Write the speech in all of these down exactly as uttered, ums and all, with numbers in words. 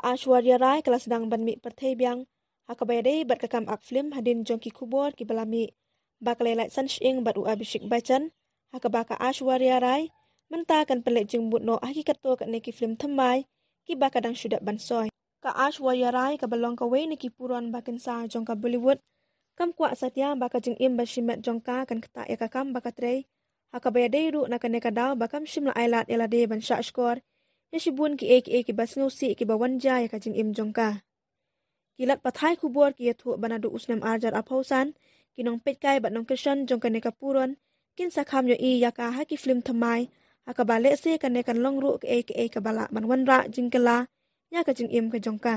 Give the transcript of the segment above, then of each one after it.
Aishwarya Rai ka la sdang ban mih pyrthei biang ha kaba ïadei bad ka kam ak film hadien jong ki khubor kiba la mih ba ka la ïalait san shyieng bad u Abhishek Bachchan, ha kaba ka Aishwarya Rai mynta kan pynleit jingmut noh ha ki katto katne ki film thymmai kiba ka dang shu dep ban soi. Ka Aishwarya Rai kaba long kawei na ki puron ba kynsa jong ka Bollywood kam kwah satia ba ka jingim ba shimet jong ka kan ktah ïa ka kam ba ka trei, ha kaba ïadei ruh na kane ka daw ba kam shym la ailad ïa lade ban shahshkor ïa shibun kiei kiei kiba sngewsih kiba wan jia ïa ka jingim jong ka. Ki lad pathai khubor ki ïathuh ba naduh u snem ar hajar arphew san, ki nongpeitkai bad nongkyrshan jong kane ka puron kin sa kham ïohi ïa ka ha ki film thymmai, ha kaba lehse kane kan long ruh kaei kaei kaba lah ban wanrah jingkylla ïa ka jingim ka jong ka.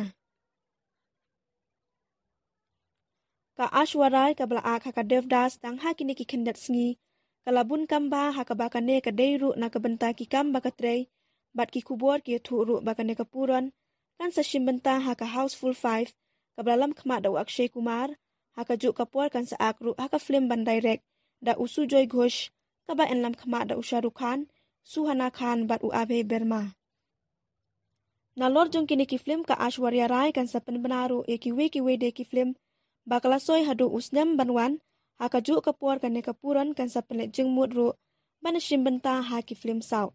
Ka Aishwarya Rai kaba la ak ha ka Devdas tang ha kine ki khyndiat sngi ka la bun kam bha, ha kaba kane ka dei ruh na ka bynta ki kam ba ka trei, bad ki khubor ki ïathuh ruh ba kane ka puron kan sa shim bynta ha ka Housefull Five kaba la lam khmat da u Akshay Kumar, ha kajuh ka por kan sa ak ruh ha ka film ban direct da u Sujoy Ghosh kaba yn lam khmat da u Shah Rukh Khan, Suhana Khan bad u Abhay Verma. Nalor jong kine ki film ka Aishwarya Rai kan sa pynbna ruh ïa kiwei kiwei de ki film ba ka la soi haduh u snem ban wan, ha kajuh ka por kane ka puron kan sa pynleit jingmut ruh ban shim bynta ha ki film saw.